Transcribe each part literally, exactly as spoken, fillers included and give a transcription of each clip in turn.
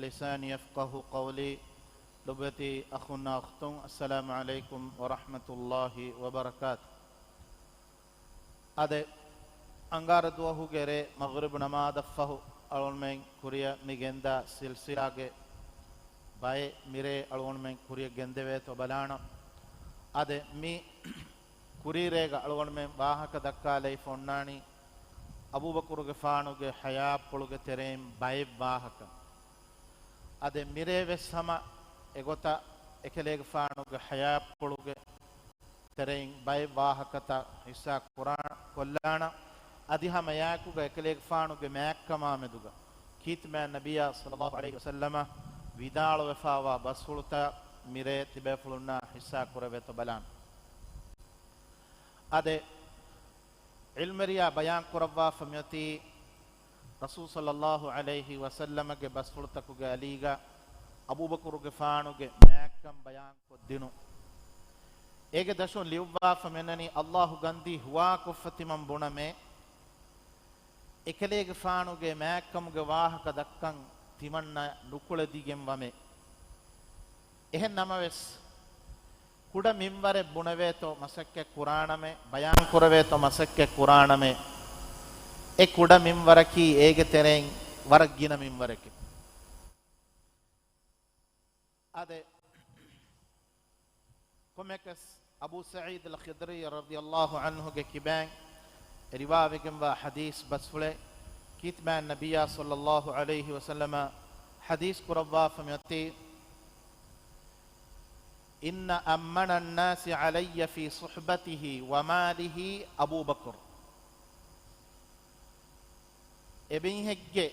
لساني يفقهوا قولي. ލޮބުވެތި އަޚުންނާ އުޚްތުން، السلام عليكم ورحمة الله وبركاته. އާދެ، އަންގާރަ ދުވަހުގެ ރޭ މަޣްރިބު ނަމާދަށްފަހު އަޅުގަނޑުމެން ކުރިއަށް މި ގެންދާ ސިލްސިލާގެ ބައެއް މިރޭ އަޅުގަނޑުމެން ކުރިއަށް ގެންދެވޭތޯ ބަލާނަން. އާދެ، މި ކުރީރޭގަ އަޅުގަނޑުމެން ވާހަކަ ދައްކާލައިފަ އޮންނާނީ އަބޫބަކުރުގެފާނުގެ ޙަޔާތްޕުޅުގެ ތެރެއިން ބައެއް ވާހަކަ. އާދެ، މިރޭ ވެސް ހަމަ އެގޮތަށް އެކަލޭގެފާނުގެ ޙަޔާތްޕުޅުގެ ތެރެއިން ބައެއް ވާހަކަތައް ހިއްސާ ކުރާ-، ކޮށްލާނަން. އަދި ހަމައެއާއެކުގަ އެކަލޭގެފާނުގެ މާތްކަމާ މެދުގަ ކީރިތި މާތް ނަބިއްޔާ ޞައްލައްލާހު ޢަލައިހި ވަސައްލަމަ ވިދާޅުވެފާވާ ބަސްފުޅުތައް މިރޭ ތިބޭފުޅުންނާ ހިއްސާ ކުރެވޭތޯ ބަލާނަން. އާދެ، ޢިލްމުވެރިޔާ ބަޔާން ކުރައްވާފަ މިއޮތީ، ރަސޫލު ޞައްލައްލާހު ޢަލައިހި ވަސައްލަމަގެ ބަސްފުޅުތަކުގެ އަލީގަ އަބޫބަކުރުގެފާނުގެ މާތްކަން ބަޔާން ކޮށްދިނުން. އޭގެ ދަށުން ލިޔުއްވާފަ މިއޮންނަނީ، ﷲ ގަންދީ ހުވާކޮށްފަ ތިމަން ބުނަމޭ، އެކަލޭގެފާނުގެ މާތްކަމުގެ ވާހަކަ ދައްކަން ތިމަންނަ ނުކުޅެދިގެން ވަމޭ. އެހެން ނަމަވެސް، ކުޑަ މިންވަރެއް ބުނެވޭތޯ މަސައްކަތް ކުރާނަމޭ، ބަޔާން ކުރެވޭތޯ މަސައްކަތް ކުރާނަމޭ، އެ ކުޑަ މިންވަރަކީ އޭގެ ތެރެއިން ވަރަށް ގިނަ މިންވަރެކޭ. އާދެ، ކޮންމެއަކަސް އަބޫ ސަޢީދު އަލް ޚިދްރީ ރަޟިޔައްލާހު ޢަންހުގެ ކިބައިން ރިވާވެގެންވާ ޙަދީޘް ބަސްފުޅެއް، ކީރިތި މާތް ނަބިއްޔާ ޞައްލައްލާހު ޢަލައިހި ވަސައްލަމަ ޙަދީޘް ކުރައްވާފަ މިއޮތީ، إن أمن الناس علي في صحبته وماله أبو بكر. އެމީހެއްގެ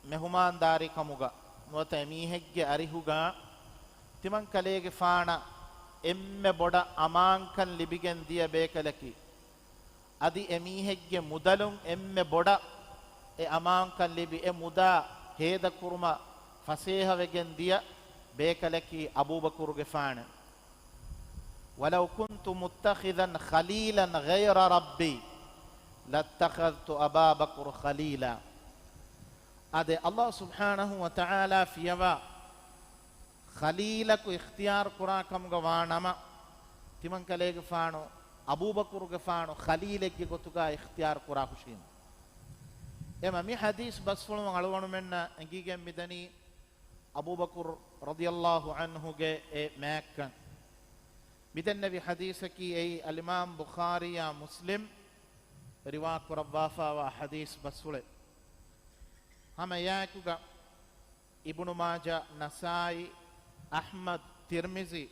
މެހުމާންދާރީކަމުގަ ނުވަތަ އެމީހެއްގެ އަރިހުގަ ތިމަންކަލޭގެފާނަށް އެންމެ ބޮޑަށް އަމާންކަން ލިބިގެން ދިޔަ ބޭކަލަކީ، އަދި އެމީހެއްގެ މުދަލުން އެންމެ ބޮޑަށް އެ އަމާންކަން ލިބި އެ މުދާ ހޭދަކުރުމަށް ފަސޭހަވެގެން ދިޔަ ބޭކަލަކީ އަބޫބަކުރުގެފާނެ. ولو كنت متخذا خليلا غير ربي لاتخذت أبا بكر خليلا. އާދެ، ﷲ ސުބްޙާނަހޫ ވަތަޢާލާ ފިޔަވާ ޚަލީލަކު އިޚްތިޔާރު ކުރާ ކަމުގަ ވާ ނަމަ، ތިމަންކަލޭގެފާނު އަބޫބަކުރުގެފާނު ޚަލީލެއްގެ ގޮތުގަ އިޚްތިޔާރު ކުރާ ހުށީމަ. އެމަ މި ޙަދީޘް ބަސްފުޅުން އަޅުގަނޑުމެންނަށް އެނގިގެން މިދަނީ އަބޫބަކުރު ރަޟިޔައްލާހު ޢަންހުގެ އެ މާތްކަން. މިދެންނެވި ޙަދީޘަކީ އެއީ އަލްއިމާމް ބުޚާރީއާ މުސްލިމް ރިވާ ކުރައްވާފާވާ ޙަދީޘް ބަސްފުޅެއް. ހަމަ އެއާއެކުގަ އިބްނު މާޖާ، ނަސާއީ، އަޙްމަދު، ތިރްމިޒީ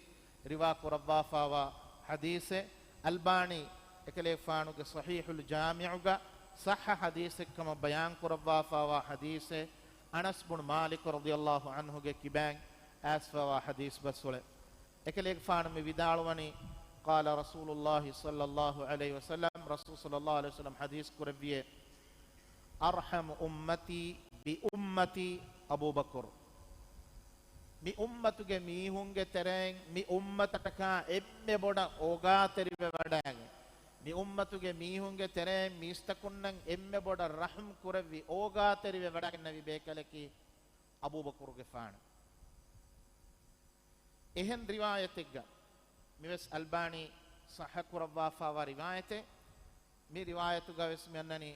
ރިވާ ކުރައްވާފާވާ ޙަދީޘެއް. އަލްބާނީ އެކަލޭގެފާނުގެ ޞަޙީޙުލް ޖާމިޢުގަ ޞައްޙަ ޙަދީޘެއްކަމަށް ބަޔާން ކުރައްވާފާވާ ޙަދީޘެއް، އަނަސް ބުނު މާލިކު ރަޟިޔައްލާހު ޢަންހުގެ ކިބައިން އައިސްފާވާ ޙަދީޘް ބަސްފުޅެއް. އެކަލޭގެފާނު މި ވިދާޅުވަނީ، قال رسول الله صلى الله عليه وسلم، ރަސޫލު ޞައްލައްލާހު ޢަލައިހި ވަސައްލަމް ޙަދީޘް ކުރެއްވިއޭ، أرحم أمتي بأمتي أبو بكر. މި އުއްމަތުގެ މީހުންގެ ތެރެއިން މި އުއްމަތަކާ އެންމެ ބޮޑަށް އޯގާތެރިވެވަޑައިގެން، މި އުއްމަތުގެ މީހުންގެ ތެރެއިން މީސްތަކުންނަށް އެންމެ ބޮޑަށް ރަޙުމް ކުރެއްވި، އޯގާތެރިވެވަޑައިގެންނެވި ބޭކަލަކީ އަބޫބަކުރުގެފާނު. އެހެން ރިވާޔަތެއްގަ މިވެސް އަލްބާނީ ޞައްޙަ ކުރައްވާފާވާ ރިވާޔަތެއް. މި ރިވާޔަތުގަ ވެސް މި އަންނަނީ،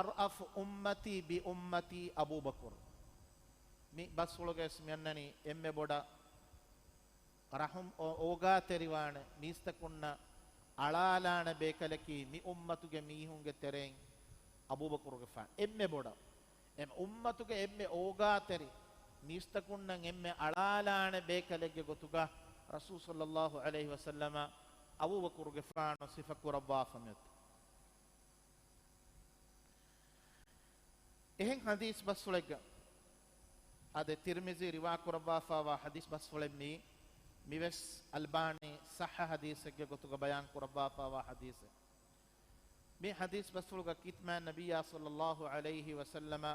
أرأف أمتي بأمتي أبو بكر. މި ބަސްފުޅުގަ ވެސް މި އަންނަނީ އެންމެ ބޮޑަށް ރަޙުމް އޯ-، އޯގާތެރިވާނެ މީސްތަކުންނަށް އަޅާލާނެ ބޭކަލަކީ މި އުއްމަތުގެ މީހުންގެ ތެރެއިން އަބޫބަކުރުގެފާނު އެންމެ ބޮޑަށް. އެ އުއްމަތުގެ އެންމެ އޯގާތެރި މީސްތަކުންނަށް އެންމެ އަޅާލާނެ ބޭކަލެއްގެ ގޮތުގަ ރަސޫލު ޞައްލައްލާހު ޢަލައިހި ވަސައްލަމަ އަބޫބަކުރުގެފާނު ސިފަ ކުރައްވާފަ މިއޮތީ. އެހެން ޙަދީޘް ބަސްފުޅެއްގަ އާދެ، ތިރްމިޒީ ރިވާ ކުރައްވާފާވާ ޙަދީޘް ބަސްފުޅެއް މީ، މިވެސް އަލްބާނީ ޞައްޙަ ޙަދީޘެއްގެ ގޮތުގަ ބަޔާން ކުރައްވާފާވާ ޙަދީޘެއް. މި ޙަދީޘް ބަސްފުޅުގަ ކީރިތި މާތް ނަބިއްޔާ ޞައްލައްލާހު ޢަލައިހި ވަސައްލަމަ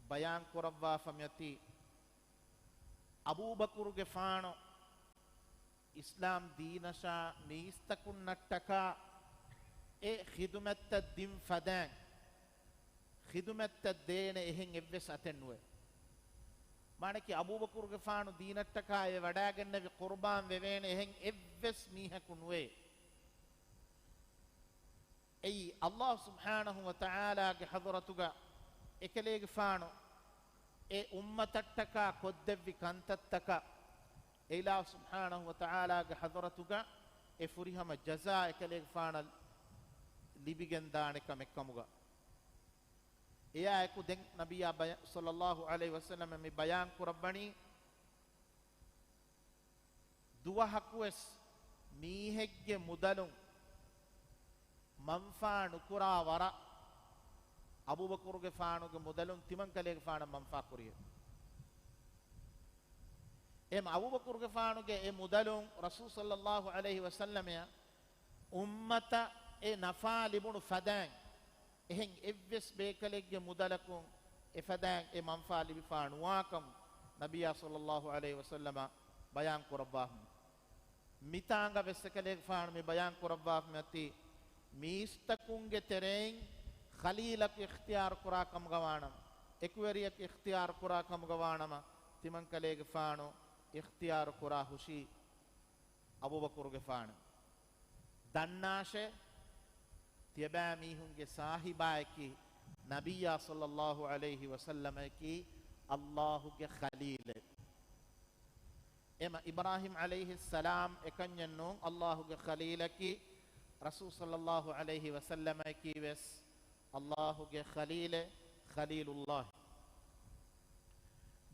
ބަޔާން ކުރައްވާފަ މިއޮތީ، އަބޫބަކުރުގެފާނު އިސްލާމް ދީނަށާ މީސްތަކުންނަށްޓަކާ އެ ޚިދުމަތްތައް ދިން ފަދައިން، ޚިދުމަތްތައް ދޭނެ އެހެން އެއްވެސް އަތެއް ނުވޭ. މާނަކީ އަބޫބަކުރުގެފާނު ދީނަށްޓަކާ އެ ވަޑާގެންނެވި ޤުރުބާން ވެވޭނެ އެހެން އެއްވެސް މީހަކު ނުވޭ. އެއީ، ﷲ ސުބްޙާނަހު ވަތަޢާލާގެ ޙަޟްރަތުގަ އެކަލޭގެފާނު އެ އުއްމަތަށްޓަކާ ކޮށްދެއްވި ކަންތައްތަކަށް އެއިލާހު ސުބްޙާނަހު ވަތަޢާލާގެ ޙަޟްރަތުގަ އެ ފުރިހަމަ ޖަޒާ އެކަލޭގެފާނަށް ލިބިގެންދާނެ ކަމެއްކަމުގަ. އެޔާއެކު ދެން ނަބިއްޔާ ބަޔާ-، ޞައްލައްލާހު ޢަލައިހި ވަސައްލަމަ މި ބަޔާން ކުރައްވަނީ، ދުވަހަކުވެސް މީހެއްގެ މުދަލުން މަންފާ ނުކުރާ ވަރަށް އަބޫބަކުރުގެފާނުގެ މުދަލުން ތިމަންކަލޭގެފާނަށް މަންފާ ކުރިއެވެ. އެހެން އަބޫބަކުރުގެފާނުގެ އެ މުދަލުން ރަސޫލު ޞައްލައްލާހު ޢަލައިހި ވަސައްލަމައަށް އުއްމަތަށް އެ ނަފާ ލިބުނު ފަދައިން، އެހެން އެއްވެސް ބޭކަލެއްގެ މުދަލަކުން އެފަދައިން އެ މަންފާ ލިބިފާ ނުވާކަމަށް ނަބިއްޔާ ޞައްލައްލާހު ޢަލައިހި ވަސައްލަމަ ބަޔާން ކުރައްވާފަ. މިތާނގަ ވެސް އެކަލޭގެފާނު މި ބަޔާން ކުރައްވާފަ މިއޮތީ، މީސްތަކުންގެ ތެރެއިން ޚަލީލަކު އިޚްތިޔާރު ކުރާ ކަމުގަ ވާނަމަ، އެކުވެރިޔަކު އިޚްތިޔާރު ކުރާ ކަމުގަ ވާނަމަ، ތިމަންކަލޭގެފާނު އިޚްތިޔާރު ކުރާ ހުށީ އަބޫބަކުރުގެފާނު. ދަންނާށޭ، ތިޔަބައިމީހުންގެ ސާހިބާއަކީ ނަބިއްޔާ ޞައްލައްލާހު ޢަލައިހި ވަސައްލަމައަކީ ﷲ ގެ ޚަލީލެއް. އެމަ އިބްރާހީމް ޢަލައިހިއްސަލާމް އެކަންޏެއް ނޫން، ﷲ ގެ ޚަލީލަކީ ރަސޫލު ޞައްލައްލާހު ޢަލައިހި ވަސައްލަމައަކީ ވެސް ﷲ ގެ ޚަލީލެއް، ޚަލީލުﷲ.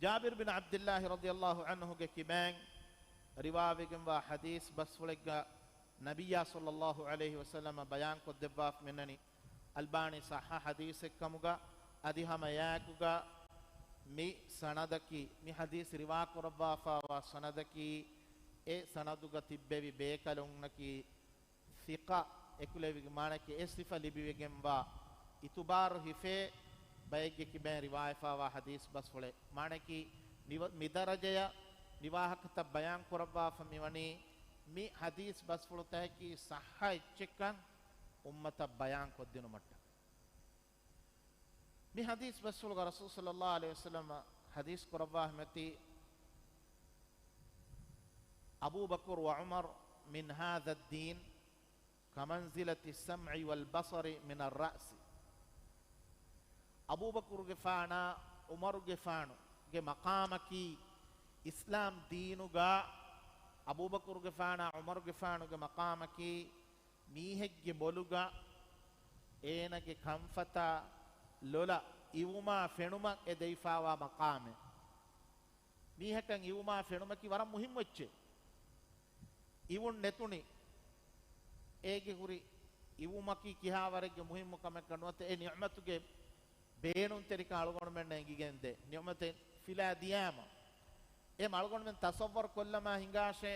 ޖާބިރު ބިން ޢަބްދިއްލާހި ރަޟިޔައްލާހު ޢަންހުގެ ކިބައިން ރިވާވެގެންވާ ޙަދީޘް ބަސްފުޅެއްގަ ނަބިއްޔާ ޞައްލައްލާހު ޢަލައިހި ވަސައްލަމަ ބަޔާންކޮށްދެއްވާފަ މިންނަނީ، އަލްބާނީ ޞައްޙަ ޙަދީޘެއްކަމުގަ، އަދި ހަމަ އެއާއެކުގަ މި ސަނަދަކީ، މި ޙަދީޘް ރިވާކުރައްވާފާވާ ސަނަދަކީ، އެ ސަނަދުގަ ތިއްބެވި ބޭކަލުންނަކީ ސިޤަ އެކުލެވިގެން، މާނައަކީ އެ ސިފަ ލިބިވެގެންވާ އިތުބާރު ހިފޭ ބައެއްގެ ކިބައިން ރިވާވެފާވާ ޙަދީޘް ބަސްފުޅެއް. މާނައަކީ މި، މިދަރަޖަޔަށް މިވާހަކަތައް ބަޔާން ކުރައްވާފަ މިވަނީ މި ޙަދީޘް ބަސްފުޅުތަކަކީ ޞައްޙަ އެއްޗެއްކަން އުއްމަތަށް ބަޔާން ކޮށްދިނުމަށްޓަކައި. މި ޙަދީޘް ބަސްފުޅުގަ ރަސޫލު ޞައްލައްލާހު ޢަލައިހި ވަސައްލަމަ ޙަދީޘް ކުރައްވާފަ މިއޮތީ، أبو بكر وعمر من هذا الدين كمنزلة السمع والبصر من الرأس. އަބޫބަކުރުގެފާނާ ޢުމަރުގެފާނުގެ މަޤާމަކީ އިސްލާމް ދީނުގަ އަބޫބަކުރުގެފާނާ ޢުމަރުގެފާނުގެ މަޤާމަކީ މީހެއްގެ ބޮލުގަ އޭނަގެ ކަންފަތާ ލޮލަށް އިވުމާ ފެނުމަށް އެ ދެވިފާވާ މަޤާމެއް. މީހަކަށް އިވުމާ ފެނުމަކީ ވަރަށް މުހިއްމު އެއްޗެއް. އިވުން ނެތުނީ އޭގެ ހުރި އިވުމަކީ ކިހާވަރެއްގެ މުހިއްމު ކަމެއްކަން ނުވަތަ އެ ނިޢުމަތުގެ ބޭނުންތެރިކަން އަޅުގަނޑުމެންނަށް އެނގިގެންދޭ. ނިޢުމަތެއް ފިލާ ދިޔާމަ، އެ އަޅުގަނޑުމެން ތަޞައްވަރު ކޮށްލަމާ ހިނގާށޭ،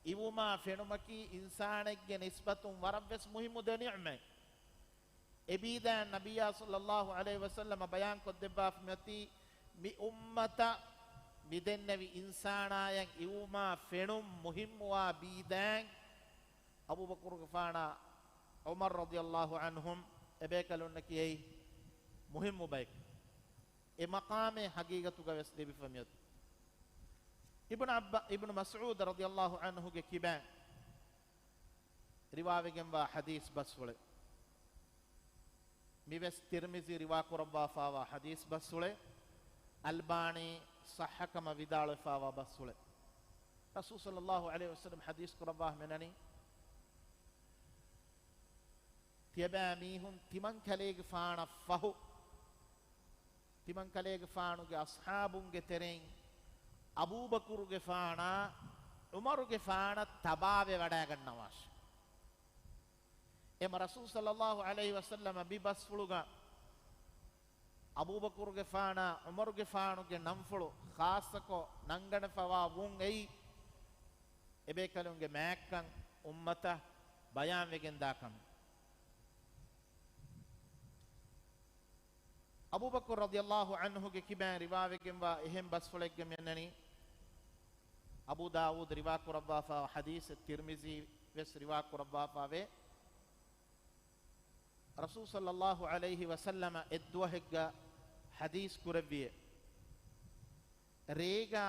އިވުމާ ފެނުމަކީ އިންސާނެއްގެ ނިސްބަތުން ވަރަށްވެސް މުހިއްމު ދެ ނިޢުމަތް. އެބީދާއިން ނަބިއްޔާ ޞައްލައްލާހު ޢަލައިހި ވަސައްލަމަ ބަޔާން ކޮށްދެއްވާފަ މިއޮތީ، މި އުއްމަތަށް މިދެންނެވި އިންސާނާޔަށް އިވުމާ ފެނުން މުހިއްމުވާ ބީދާއިން، އަބޫބަކުރުގެފާނާ ޢުމަރު ރަޟިޔައްލާހު ޢަންހުމް އެބޭކަލުންނަކީ އެއީ މުހިއްމު ބަޔެއް. އެ މަޤާމެއް ޙަޤީޤަތުގަ ވެސް ލިބިފަ މިއޮތީ. އިބްނު ޢައްބާ، އިބްނު މަސްޢޫދު ރަޟިޔައްލާހު ޢަންހުގެ ކިބައިން ރިވާވެގެންވާ ޙަދީޘް ބަސްފުޅެއް. މިވެސް ތިރްމިޒީ ރިވާކުރައްވާފާވާ ޙަދީޘް ބަސްފުޅެއް، އަލްބާނީ ޞައްޙަކަމަށް ވިދާޅުވެފާވާ ބަސްފުޅެއް. ރަސޫލު ޞައްލައްލާހު ޢަލައިހި ވަސައްލަމަ ޙަދީޘް ކުރައްވާ މިނަނީ، ތިޔަބައިމީހުން ތިމަންކަލޭގެފާނަށް ފަހު، ތިމަންކަލޭގެފާނުގެ އަޞްޙާބުންގެ ތެރެއިން އަބޫބަކުރުގެފާނާ ޢުމަރުގެފާނަށް ތަބާވެވަޑައިގަންނަވާށޭ. އެމަ ރަސޫލު ޞައްލައްލާހު ޢަލައިހި ވަސައްލަމަ މި ބަސްފުޅުގަ އަބޫބަކުރުގެފާނާ ޢުމަރުގެފާނުގެ ނަންފުޅު ޚާއްޞަކޮށް ނަންގަނެފަވާ ވުން އެއީ، އެބޭކަލުންގެ މާތްކަން އުއްމަތަށް ބަޔާންވެގެންދާ ކަމެއް. އަބޫބަކުރު ރަޟިޔައްލާހު ޢަންހުގެ ކިބައިން ރިވާވެގެންވާ އެހެން ބަސްފުޅެއްގަ މިއަންނަނީ، އަބޫ ދާވޫދު ރިވާކުރައްވާފާ ޙަދީޘެއް، ތިރްމިޒީ ވެސް ރިވާކުރައްވާފާވޭ. ރަސޫލު ޞައްލައްލާހު ޢަލައިހި ވަސައްލަމަ އެއްދުވަހެއްގަ ޙަދީޘް ކުރެއްވިއޭ، ރޭގަ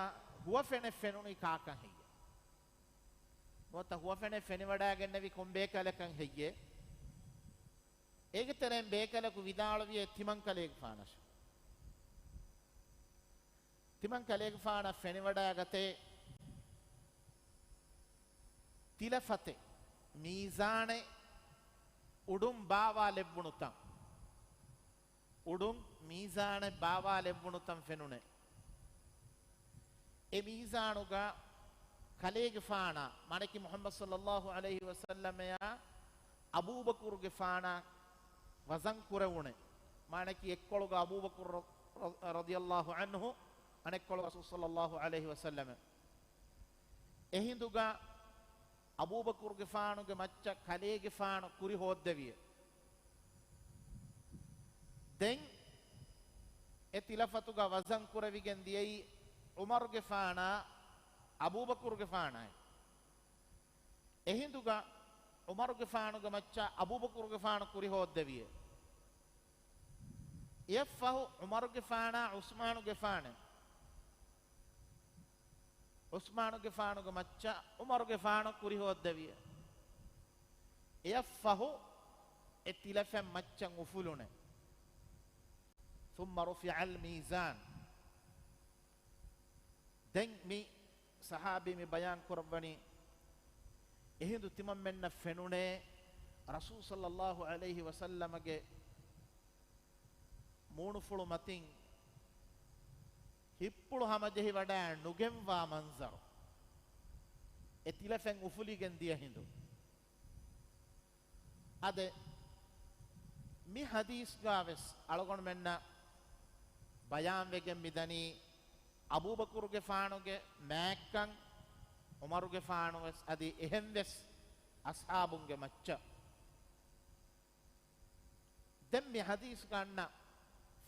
ހުވަފެނެއް ފެނުނީ ކާކަށް ހެއްޔޭ؟ ނުވަތަ ހުވަފެނެއް ފެނިވަޑައިގެންނެވީ ކޮން ބޭކަލަކަށް ހެއްޔޭ؟ އޭގެ ތެރެއިން ބޭކަލަކު ވިދާޅުވިއޭ ތިމަންކަލޭގެފާނަށް. ތިމަންކަލޭގެފާނަށް ފެނިވަޑައިގަތޭ ތިލަފަތެއް، މީޒާނެއް އުޑުން ބާވާލެއްވުނު ތަން. އުޑުން މީޒާނެއް ބާވާލެއްވުނު ތަން ފެނުނޭ. އެ މީޒާނުގަ ކަލޭގެފާނާ، މާނަކީ މުޙައްމަދު ޞައްލައްލާހު ޢަލައިހި ވަސައްލަމައާ އަބޫބަކުރުގެފާނާ ވަޒަން ކުރެވުނޭ. މާނަކީ އެއްކޮޅުގަ އަބޫބަކުރު ރަ-، ރަ-، ރަޟިޔައްލާހު ޢަންހު، އަނެއްކޮޅުގަ ރަސޫލު ޞައްލައްލާހު ޢަލައިހި ވަސައްލަމަ. އެހިނދުގަ އަބޫބަކުރުގެފާނުގެ މައްޗަށް ކަލޭގެފާނު ކުރި ހޯއްދެވިއޭ. ދެން އެ ތިލަފަތުގަ ވަޒަން ކުރެވިގެން ދިޔައީ ޢުމަރުގެފާނާ އަބޫބަކުރުގެފާނާއި. އެހިނދުގަ ޢުމަރުގެފާނުގެ މައްޗަށް އަބޫބަކުރުގެފާނު ކުރި ހޯއްދެވިއޭ. އެއަށްފަހު ޢުމަރުގެފާނާ ޢުސްމާނުގެފާނެއް، ޢުސްމާނުގެފާނުގެ މައްޗަށް ޢުމަރުގެފާނު ކުރި ހޯއްދެވިއޭ. އެއަށްފަހު އެ ތިލަފަތް މައްޗަށް އުފުލުނެ. ثم رفع الميزان. ދެން މި ޞަޙާބީ މި ބަޔާން ކުރައްވަނީ، އެހިނދު ތިމަންމެންނަށް ފެނުނޭ ރަސޫލު ޞައްލައްލާހު ޢަލައިހި ވަސައްލަމަގެ މޫނުފުޅު މަތިން ހިއްޕުޅު ހަމަޖެހިވަޑައި ނުގެންވާ މަންޒަރު، އެ ތިލަފަތް އުފުލިގެން ދިޔަ ހިނދު. އާދެ، މި ޙަދީޘްގާވެސް އަޅުގަނޑުމެންނަށް ބަޔާންވެގެން މިދަނީ، އަބޫބަކުރުގެފާނުގެ މާތްކަން، ޢުމަރުގެފާނުވެސް އަދި އެހެންވެސް އަޞްޙާބުންގެ މައްޗަށް. ދެން މި ޙަދީޘްގަ އަންނަ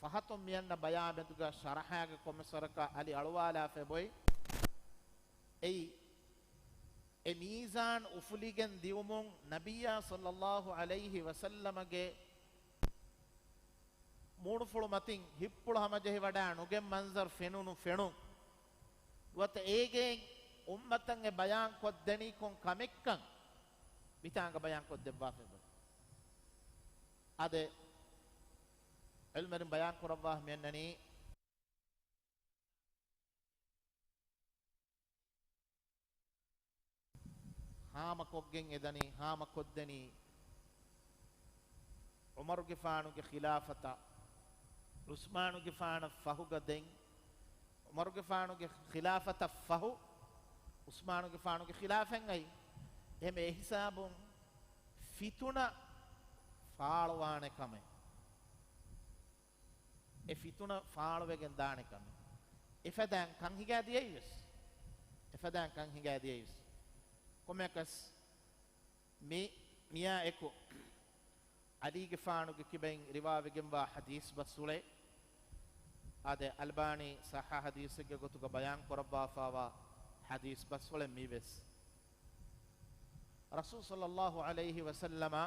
ފަހަތުން މިއަންނަ ބަޔާންމެދުގަ ޝަރަޙާގެ ކޮންމެސް ވަރަކަށް އަލި އަޅުވާލާފަ އެބޮތް. އެއީ، އެ މީޒާން އުފުލިގެން ދިއުމުން ނަބިއްޔާ ޞައްލައްލާހު ޢަލައިހި ވަސައްލަމަގެ މޫނުފުޅު މަތިން ހިއްޕުޅު ހަމަޖެހިވަޑައި ނުގެން މަންޒަރު ފެނުނު ފެނުން. ނުވަތަ އޭގެއިން އުއްމަތަށް އެ ބަޔާން ކޮށްދެނީ ކޮން ކަމެއްކަން މިތާނގަ ބަޔާން ކޮށްދެއްވާފަ އެބަ. އާދެ، ޢިލްމުވެރިން ބަޔާން ކުރައްވާ މިއަންނަނީ، ހާމަކޮށްގެން އެދަނީ، ހާމަކޮށްދެނީ ޢުމަރުގެފާނުގެ ޚިލާފަތަށް، ޢުސްމާނުގެފާނަށް ފަހުގަ ދެން، ޢުމަރުގެފާނުގެ ޚިލާފަތަށް ފަހު، ޢުސްމާނުގެފާނުގެ ޚިލާފަތް އައި. އެހެން އެހިސާބުން ފިތުނަ ފާޅުވާނެ ކަމެއް. އެ ފިތުނަ ފާޅުވެގެން ދާނެ ކަމެއް. އެފަދައިން ކަން ހިނގާ ދިޔައީވެސް. އެފަދައިން ކަން ހިނގާ ދިޔައީވެސް. ކޮންމެއަކަސް މި، މިއާ އެކު ޢަލީގެފާނުގެ ކިބައިން ރިވާވެގެންވާ ޙަދީޘް ބަސްފުޅެއް. އާދެ، އަލްބާނީ ޞައްޙަ ޙަދީޘެއްގެ ގޮތުގަ ބަޔާން ކުރައްވާފާވާ ޙަދީޘް ބަސްފުޅެއް މިވެސް. ރަސޫލު ޞައްލައްލާހު ޢަލައިހި ވަސައްލަމަ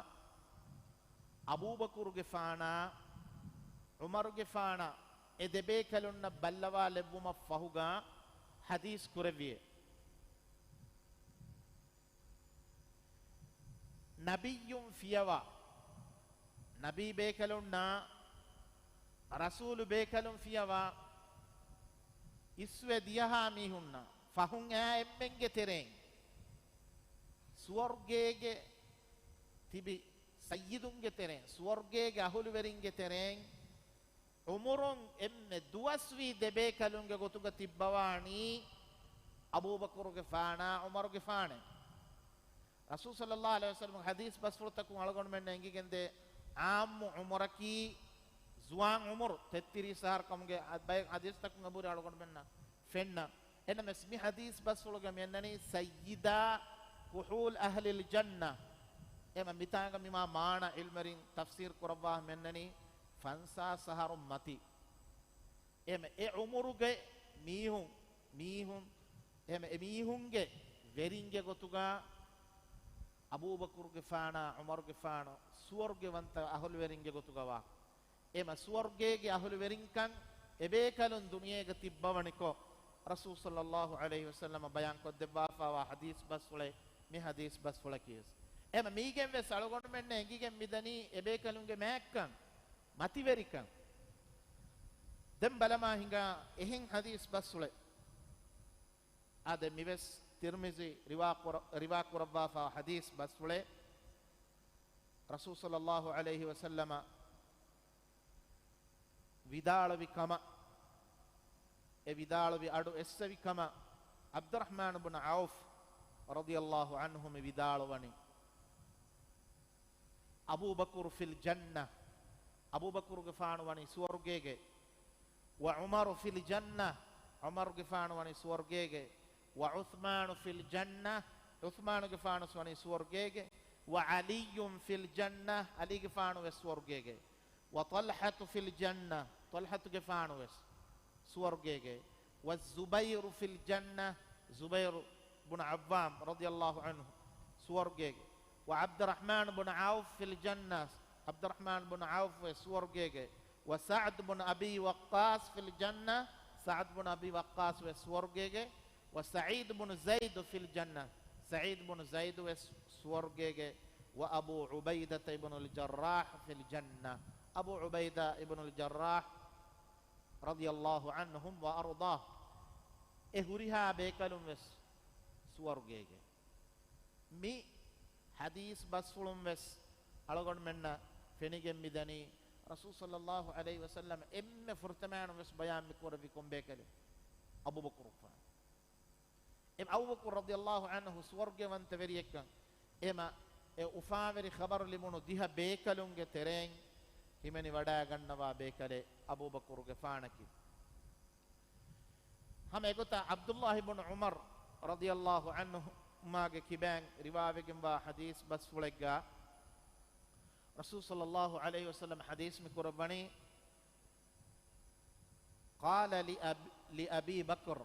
އަބޫބަކުރުގެފާނާ ޢުމަރުގެފާނަށް އެ ދެބޭކަލުންނަށް ބައްލަވާލެއްވުމަށް ފަހުގަ ޙަދީޘް ކުރެއްވިއޭ. ނަބިއްޔުން ފިޔަވާ، ނަބީ ބޭކަލުންނާ ރަސޫލު ބޭކަލުން ފިޔަވާ، އިސްވެ ދިޔަހާ މީހުންނަށް ފަހުން އައި އެންމެންގެ ތެރެއިން، ސުވަރުގޭގެ ތިބި ސައްޔިދުންގެ ތެރެއިން، ސުވަރުގޭގެ އަހުލުވެރިންގެ ތެރެއިން، ޢުމުރުން އެންމެ ދުވަސްވީ ދެބޭކަލުންގެ ގޮތުގަ ތިއްބަވާނީ އަބޫބަކުރުގެފާނާ ޢުމަރުގެފާނެއް. ރަސޫލު ޞައްލައްލާހު ޢަލައިހި ވަސައްލަމަގެ ޙަދީޘް ބަސްފުޅުތަކުން އަޅުގަނޑުމެންނަށް އެނގިގެންދޭ ޢާއްމު ޢުމުރަކީ ޒުވާން ޢުމުރު ތެއްތިރީސް އަހަރު ކަމުގެ ބައެއް ޙަދީޘްތަކުން އެބުރި އަޅުގަނޑުމެންނަށް ފެންނަ. އެނަމެސް މި ޙަދީޘް ބަސްފުޅުގަ މިއަންނަނީ ސައްޔިދާ ކުޙޫލް އަހްލިލް ޖަންނަ. އެމަ މިތާނގަ މިމާ މާނަ ޢިލްމުވެރިން ތަފްސީރު ކުރައްވާ މިއަންނަނީ ފަންސާސް އަހަރުން މަތި. އެމަ އެ ޢުމުރުގެ މީހުން، މީހުން، އެމަ އެ މީހުންގެ ވެރިންގެ ގޮތުގަ އަބޫބަކުރުގެފާނާ ޢުމަރުގެފާނު ސުވަރުގެވަންތަ އަހުލުވެރިންގެ ގޮތުގަ ވާ. އެމަ ސުވަރުގޭގެ އަހުލުވެރިންކަން އެބޭކަލުން ދުނިޔޭގަ ތިއްބަވަނިކޮށް، ރަސޫލު ޞައްލައްލާހު ޢަލައިހި ވަސައްލަމަ ބަޔާންކޮށްދެއްވާފާވާ ޙަދީޘް ބަސްފުޅެއް މި ޙަދީޘް ބަސްފުޅަކީވެސް. އެމަ މީގެންވެސް އަޅުގަނޑުމެންނަށް އެނގިގެން މިދަނީ އެބޭކަލުންގެ މާތްކަން، މަތިވެރިކަން. ދެން ބަލަމާ ހިނގާ އެހެން ޙަދީޘް ބަސްފުޅެއް. އާދެ، މިވެސް ތިރްމިޒީ ރިވާ ކުރ-، ރިވާ ކުރައްވާފާ ޙަދީޘް ބަސްފުޅެއް. ރަސޫލު ޞައްލައްލާހު ޢަލައިހި ވަސައްލަމަ ވިދާޅުވި ކަމަށް، އެ ވިދާޅުވި އަޑު އެއްސެވި ކަމަށް، ޢަބްދުއްރަޙްމާނު ބުނު ޢައުފް ރަޟިޔައްލާހު ޢަންހު މި ވިދާޅުވަނީ، އަބޫބަކުރު ފިލް ޖަންނަ، އަބޫބަކުރުގެފާނު ވަނީ ސުވަރުގޭގެ، ވަޢުމަރު ފިލް ޖަންނަ، ޢުމަރުގެފާނު ވަނީ ސުވަރުގޭގެ، ވަޢުޘްމާނު ފިލް ޖަންނަ، ޢުޘްމާނުގެފާނުވެސް ވަނީ ސުވަރުގޭގެ، ވަޢަލިއްޔުން ފިލް ޖަންނަ، ޢަލީގެފާނުވެސް ސުވަރުގޭގެ، ވަޠަލްޙަތު ފިލް ޖަންނަ، ޠަލްޙަތުގެފާނުވެސް ސުވަރުގޭގެ، ވައްޒުބައިރު ފިލް ޖަންނަ، ޒުބައިރު ބުނު ޢައްވާމް ރަޟިޔައްލާހު ޢަންހު ސުވަރުގޭގެ، ވަޢަބްދުއްރަޙްމާނު ބުނު ޢައުފް ފިލް ޖަންނަ، ޢަބްދުއްރަޙްމާނު ބުނު ޢައުފް ވެސް ސުވަރުގޭގެ، ވަސަޢްދު ބުނު އަބީ ވައްޤާޞް ފިލް ޖަންނަ، ސަޢްދު ބުނު އަބީ ވައްޤާޞް ވެސް ސުވަރުގޭގެ، ވަސަޢީދު ބުނު ޒައިދު ފިލް ޖަންނަ، ސަޢީދު ބުނު ޒައިދު ވެސް ސުވަރުގޭގެ، ވައަބޫ ޢުބައިދަތަ އިބްނުލް ޖައްރާޙް ފިލް ޖަންނަ، އަބޫ ޢުބައިދާ އިބްނުލް ޖައްރާޙް ރަޟިޔައްލާހު ޢަންހުމް ވައަރްޟާހު. އެ ހުރިހާ ބޭކަލުން ވެސް ސުވަރުގޭގެ. މި ޙަދީޘް ބަސްފުޅުން ވެސް އަޅުގަނޑުމެންނަށް ފެނިގެން މިދަނީ، ރަސޫލު ޞައްލައްލާހު ޢަލައިހި ވަސައްލަމަ އެންމެ ފުރަތަމައިނުން ވެސް ބަޔާން މި ކުރެއްވި ކޮން ބޭކަލެއް؟ އަބޫބަކުރުގެފާނު. އެ އަބޫބަކުރު ރަޟިޔައްލާހު ޢަންހު ސުވަރުގެވަންތަވެރިއެއްކަން. އެމަ އެ އުފާވެރި ޚަބަރު ލިބުނު ދިހަ ބޭކަލުންގެ ތެރެއިން ހިމެނިވަޑައިގަންނަވާ ބޭކަލެއް އަބޫބަކުރުގެފާނަކީ. ހަމަ އެގޮތަށް ޢަބްދުއްލާހި ބުނު ޢުމަރު ރަޟިޔައްލާހު ޢަންހުމާގެ ކިބައިން ރިވާވެގެންވާ ޙަދީޘް ބަސްފުޅެއްގަ ރަސޫލު ޞައްލައްލާހު ޢަލައިހި ވަސައްލަމަ ޙަދީޘް މި ކުރައްވަނީ، قال لأب-، لأبي بكر،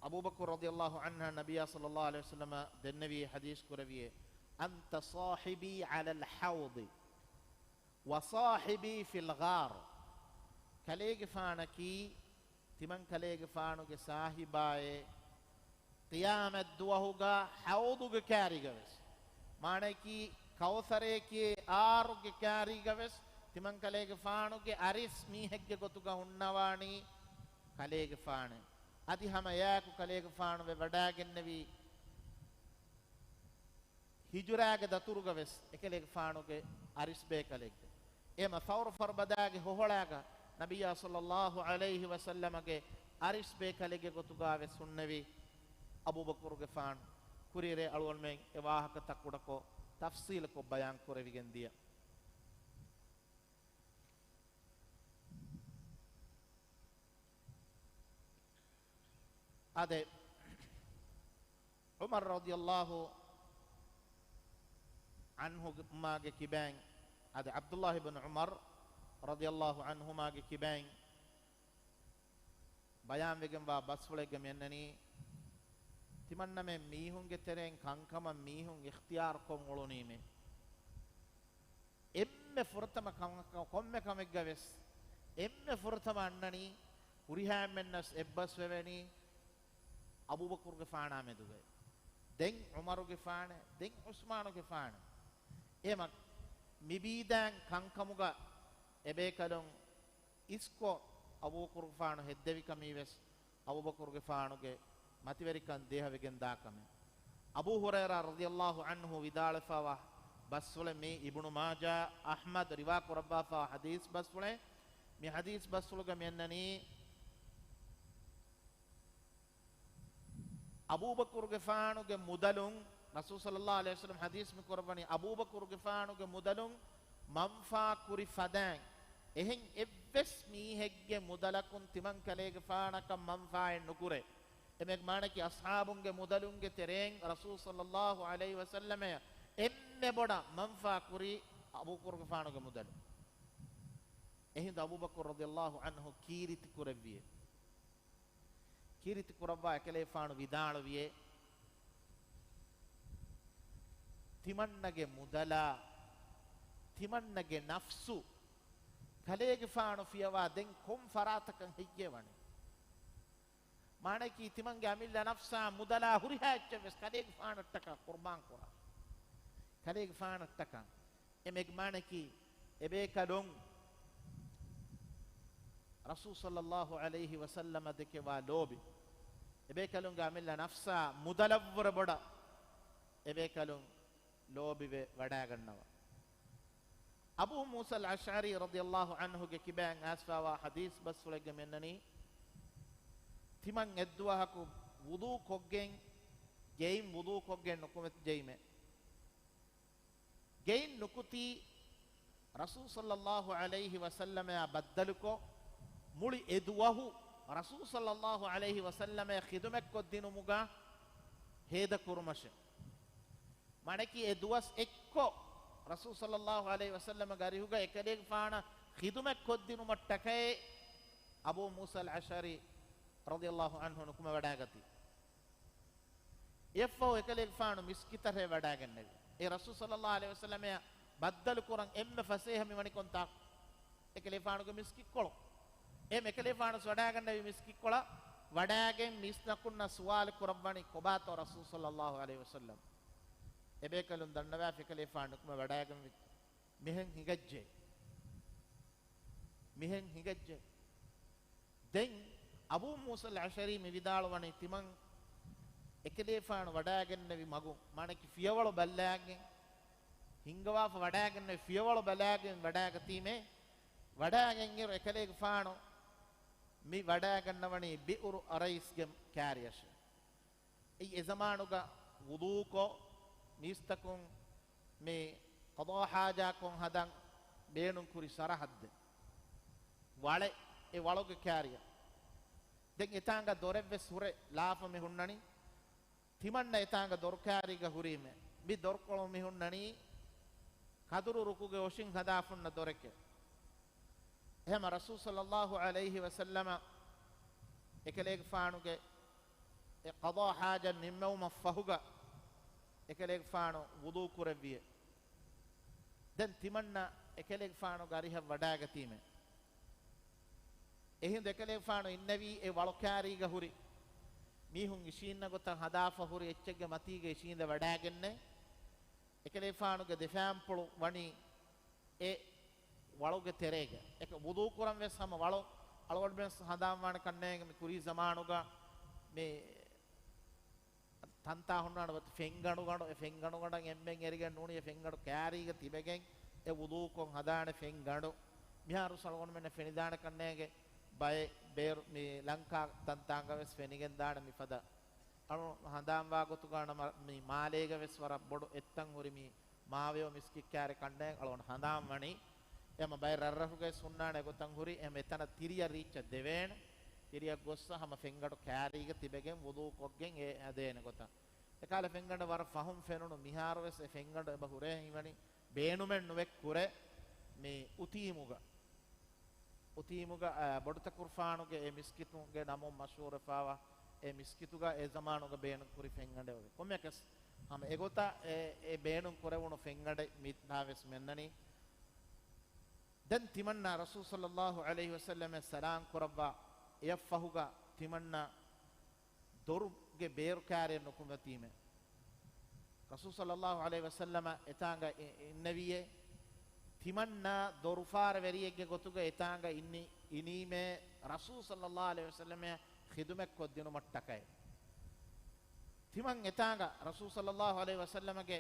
އަބޫބަކުރު ރަޟިޔައްލާހު ޢަންހަށް ނަބިއްޔާ ޞައްލައްލާހު ޢަލައިހި ވަސައްލަމަ ދެންނެވި ޙަދީޘް ކުރެވިއޭ، أنت صاحبي على الحوض وصاحبي في الغار. ކަލޭގެފާނަކީ ތިމަން ކަލޭގެފާނުގެ ސާހިބާއޭ، ޤިޔާމަތްދުވަހުގަ ޙައުޟުގެ ކާރީގަވެސް، މާނައަކީ ކައުޘަރޭ ކިޔޭ އާރުގެ ކާރީގަވެސް، ތިމަން ކަލޭގެފާނުގެ އަރިސް މީހެއްގެ ގޮތުގަ ހުންނަވާނީ ކަލޭގެފާނޭ. އަދި ހަމަ އެއާއެކު ކަލޭގެފާނު ވެވަޑައިގެންނެވީ ހިޖުރާގެ ދަތުރުގަ ވެސް އެކަލޭގެފާނުގެ އަރިސް ބޭކަލެއްގެ. އެމަ ޘައުރު ފަރުބަދާގެ ހޮހޮޅާގަ ނަބިއްޔާ ޞައްލައްލާހު ޢަލައިހި ވަސައްލަމަގެ އަރިސް ބޭކަލެއްގެ ގޮތުގަ ވެސް ހުންނެވި އަބޫބަކުރުގެފާނު. ކުރިއެރޭ އަޅުގަނޑުމެން އެ ވާހަކަ ތަކުޑަކޮށް ތަފްޞީލުކޮށް ބަޔާން ކުރެވިގެން ދިޔަ. އާދެ، ޢުމަރު ރަޟިޔައްލާހު ޢަންހުމާގެ ކިބައިން، އާދެ، ޢަބްދުއްލާހި ބިން ޢުމަރު ރަޟިޔައްލާހު ޢަންހުމާގެ ކިބައިން ބަޔާންވެގެންވާ ބަސްފުޅެއްގަ މިއަންނަނީ، ތިމަންނަމެން މީހުންގެ ތެރެއިން ކަންކަމަށް މީހުން އިޚްތިޔާރުކޮށް އުޅުނީމޭ. އެންމެ ފުރަތަމަ ކަމަކަށް ކޮންމެ ކަމެއްގަ ވެސް، އެންމެ ފުރަތަމަ އަންނަނީ، ހުރިހާ އެންމެންނަސް އެއްބަސްވެވެނީ އަބޫބަކުރުގެފާނާ މެދުގައި. ދެން ޢުމަރުގެފާނެ، ދެން ޢުސްމާނުގެފާނެ. އެމަ މިބީދާން ކަންކަމުގަ އެބޭކަލުން އިސްކޮށް އަބޫބަކުރުގެފާނު ހެއްދެވިކަމީވެސް އަބޫބަކުރުގެފާނުގެ މަތިވެރިކަން ދޭހަވެގެން ދާކަމެއް. އަބޫ ހުރައިރާ ރަޟިޔައްލާހު ޢަންހު ވިދާޅުވެފައިވާ ބަސްފުޅެއް މީ. އިބްނު މާޖާ، އަޙްމަދު ރިވާ ކުރައްވާފައިވާ ޙަދީޘް ބަސްފުޅެއް. މި ޙަދީޘް ބަސްފުޅުގަ މިއަންނަނީ، އަބޫބަކުރުގެފާނުގެ މުދަލުން، ރަސޫލު ޞައްލައްލާހު ޢަލައިހި ވަސައްލަމަ ޙަދީޘް މި ކުރައްވަނީ، އަބޫބަކުރުގެފާނުގެ މުދަލުން މަންފާ ކުރި ފަދައިން، އެހެން އެއްވެސް މީހެއްގެ މުދަލަކުން ތިމަން ކަލޭގެފާނަކަށް މަންފާއެއް ނުކުރޭ. އެމެގެ މާނައަކީ، އަޞްޙާބުންގެ މުދަލުންގެ ތެރެއިން ރަސޫލު ޞައްލައްލާހު ޢަލައިހި ވަސައްލަމައަށް އެންމެ ބޮޑަށް މަންފާ ކުރީ އަބޫބަކުރުގެފާނުގެ މުދަލުން. އެހިނދު އަބޫބަކުރު ރަޟިޔައްލާހު ޢަންހު ކީރިތި ކުރެއްވިއޭ. ކީރިތި ކުރައްވާ އެކަލޭފާނު ވިދާޅުވިއޭ، ތިމަންނަގެ މުދަލާ، ތިމަންނަގެ ނަފްސު، ކަލޭގެފާނު ފިޔަވާ ދެން ކޮން ފަރާތަކަށް ހެއްޔޭ ވަނީ؟ މާނައަކީ، ތިމަންގެ އަމިއްލަ ނަފްސާ މުދަލާ ހުރިހާ އެއްޗެއް ވެސް ކަލޭގެފާނަށްޓަކާ ޤުރްބާން ކުރާ. ކަލޭގެފާނަށްޓަކާ. އެ މެގް މާނައަކީ، އެބޭކަލުން ރަސޫލު ޞައްލައްލާހު ޢަލައިހި ވަސައްލަމަ ދެކެވާ ލޯބި، އެބޭކަލުންގެ އަމިއްލަ ނަފްސާ މުދަލަށްވުރެ ބޮޑަށް އެބޭކަލުން ލޯބިވެ ވަޑާގަންނަވާ. އަބޫ މޫސަލް އަޝްޢަރީ ރަޟިޔައްލާހު ޢަންހުގެ ކިބައިން އައިސްފާވާ ޙަދީޘް ބަސްފުޅެއްގެ މިއަންނަނީ، ތިމަން އެއްދުވަހަކު ވުޟޫ ކޮށްގެން، ގެއިން ވުޟޫ ކޮށްގެން ނުކުމެ ޖެއިމެ. ގެއިން ނުކުތީ، ރަސޫލު ޞައްލައްލާހު ޢަލައިހި ވަސައްލަމައާ ބައްދަލުކޮށް، މުޅި އެ ދުވަހު ރަސޫލު ޞައްލައްލާހު ޢަލައިހި ވަސައްލަމައަށް ޚިދުމަތްކޮށްދިނުމުގަ ހޭދަކުރުމަށެ. މާނައަކީ، އެ ދުވަސް އެއްކޮށް ރަސޫލު ޞައްލައްލާހު ޢަލައިހި ވަސައްލަމަގެ އަރިހުގަ އެކަލޭގެފާނަށް ޚިދުމަތްކޮށްދިނުމަށްޓަކައި އަބޫ މޫސަލް އަޝްޢަރީ ރަޟިޔައްލާހު ޢަންހު ނުކުމެވަޑައިގަތީ. އެއަށްފަހު އެކަލޭގެފާނު މިސްކިތަށޭ ވަޑައިގެންނެވި. އެ ރަސޫލު ޞައްލައްލާހު ޢަލައިހި ވަސައްލަމައަށް ބައްދަލުކުރަން އެންމެ ފަސޭހަ މިވަނީ ކޮންތާކު؟ އެކަލޭގެފާނުގެ މިސްކިތްކޮޅު. އެ އެކަލޭގެފާނު ވަޑައިގެންނެވި މިސްކިތްކޮޅަށް ވަޑައިގެން މީސްތަކުންނަށް ސުވާލު ކުރައްވަނީ ކޮބާތޯ ރަސޫލު ޞައްލައްލާހު ޢަލައިހި ވަސައްލަމް؟ އެބޭކަލުން ދަންނަވާފި އެކަލޭގެފާނު ނުކުމެ ވަޑައިގެން ވެއްޖެ. މިހެން ހިނގައްޖެ. މިހެން ހިނގައްޖެ. ދެން އަބޫ މޫސަލް އަޝްޢަރީ މި ވިދާޅުވަނީ ތިމަން އެކަލޭފާނު ވަޑައިގެންނެވި މަގު، މާނައަކީ ފިޔަވަޅު ބައްލައިގެން، ހިންގަވާފަ ވަޑައިގެންނެވި ފިޔަވަޅު ބަލައިގެން ވަޑައިގަތީމޭ، ވަޑައިގެން އިރު އެކަލޭގެފާނު މި ވަޑައިގަންނަވަނީ ބިއުރު އަރައިސްގެ ކާރިއަށެ. އެއީ އެ ޒަމާނުގަ ވުޟޫކޮށް، މީސްތަކުން މި ޤަޟާ ޙާޖާކޮށް ހަދަން ބޭނުން ކުރި ސަރަޙައްދެއް. ވަޅެއް، އެ ވަޅުގެ ކާރިއަށް. ދެން އެތާނގަ ދޮރެއްވެސް ހުރެ ލާފަ މި ހުންނަނީ. ތިމަންނަ އެތާނގަ ދޮރު ކާރީގަ ހުރީމޭ. މި ދޮރުކޮޅު މި ހުންނަނީ ކަދުރު ރުކުގެ އޮށިން ހަދާފަ ހުންނަ ދޮރެކޭ. އެހެމަ ރަސޫލު ޞައްލައްލާހު ޢަލައިހި ވަސައްލަމަ އެކަލޭގެފާނުގެ އެ ޤަޟާ ޙާޖަތް ނިންމެވުމަށް ފަހުގަ އެކަލޭގެފާނު ވުޟޫ ކުރެއްވިއެ. ދެން ތިމަންނަ އެކަލޭގެފާނުގެ އަރިހަށް ވަޑައިގަތީމޭ. އެހިނދު އެކަލޭގެފާނު އިންނެވީ އެ ވަޅު ކާރީގަ ހުރި މީހުން އިށީންނަ ގޮތަށް ހަދާފަ ހުރި އެއްޗެއްގެ މަތީގަ އިށީނދެ ވަޑައިގެންނެ. އެކަލޭގެފާނުގެ ދެފާންޕުޅު ވަނީ އެ ވަޅުގެ ތެރޭގަ. އެކަ ވުޟޫ ކުރަން ވެސް ހަމަ ވަޅު އަޅުގަނޑުމެން ހަނދާންވާނެ ކަންނޭނގެ މި ކުރީ ޒަމާނުގަ މި ތަންތާ ހުންނާނެ ވަތަ ފެންގަނޑު ގަނޑު، އެ ފެންގަނޑު ގަނޑަށް އެންމެން އެރިގެން ނޫނީ އެ ފެންގަނޑު ކާރީގަ ތިބެގެން އެ ވުޟޫކޮށް ހަދާނެ ފެންގަނޑު. މިހާރު އަޅުގަނޑުމެންނަށް ފެނިދާނެ ކަންނޭނގެ ބައެއް ބޭރު މި ލަންކާ ތަންތާނގަ ވެސް ފެނިގެންދާނެ މިފަދަ. އަޅު ހަނދާންވާ ގޮތުގަ ނަމަ މި މާލޭގަ ވެސް ވަރަށް ބޮޑު އެއްތަން ހުރި މި މާވެޔޮ މިސްކިތް ކާރި ކަންނޭނގެ އަޅުގަނޑު ހަނދާން ވަނީ. އެމަ ބައެއް ރަށްރަށުގައި ހުންނާނެ ގޮތަށް ހުރި އެމަ އެތަނަށް ތިރިއަށް ރީއްޗަށް ދެވޭނެ. ތިރިއަށް ގޮއްސަ ހަމަ ފެންގަނޑު ކާރީގަ ތިބެގެން ވުޟޫ ކޮށްގެން އެ އަދޭނެ ގޮތަށް. އެކާލަ ފެންގަނޑަށް ވަރަށް ފަހުން ފެނުނު މިހާރުވެސް އެ ފެންގަނޑު އެބަ ހުރޭ ހީވަނީ ބޭނުމެއް ނުވެ ކުރެ މި އުތީމުގަ. އުތީމުގަ، އަ، ބޮޑުތަކުރުފާނުގެ އެ މިސްކިތުގެ ނަމުން މަޝްހޫރުވެފާވާ އެ މިސްކިތުގަ އެ ޒަމާނުގަ ބޭނުން ކުރި ފެންގަނޑެއް ވެ. ކޮންމެއަކަސް ހަމަ އެގޮތަށް އެ، އެ ބޭނުން ކުރެވުނު ފެންގަނޑެއް މިތާވެސް މެންނަނީ. ދެން ތިމަންނާ ރަސޫލު ޞައްލައްލާހު ޢަލައިހި ވަސައްލަމަށް ސަލާމް ކުރައްވާ އެއަށްފަހުގަ ތިމަންނަ ދޮރުގެ ބޭރު ކާރިއަށް ނުކުމެތީމެ. ރަސޫލު ޞައްލައްލާހު ޢަލައިހި ވަސައްލަމަ އެތާނގަ އި-، އިންނެވިއޭ. ތިމަންނާ ދޮރުފާރަވެރިއެއްގެ ގޮތުގަ އެތާނގަ އިންނި-، އިނީމޭ ރަސޫލު ޞައްލައްލާހު ޢަލައިހި ވަސައްލަމައަށް ޚިދުމަތްކޮށްދިނުމަށްޓަކައި. ތިމަން އެތާނގަ ރަސޫލު ޞައްލައްލާހު ޢަލައިހި ވަސައްލަމަގެ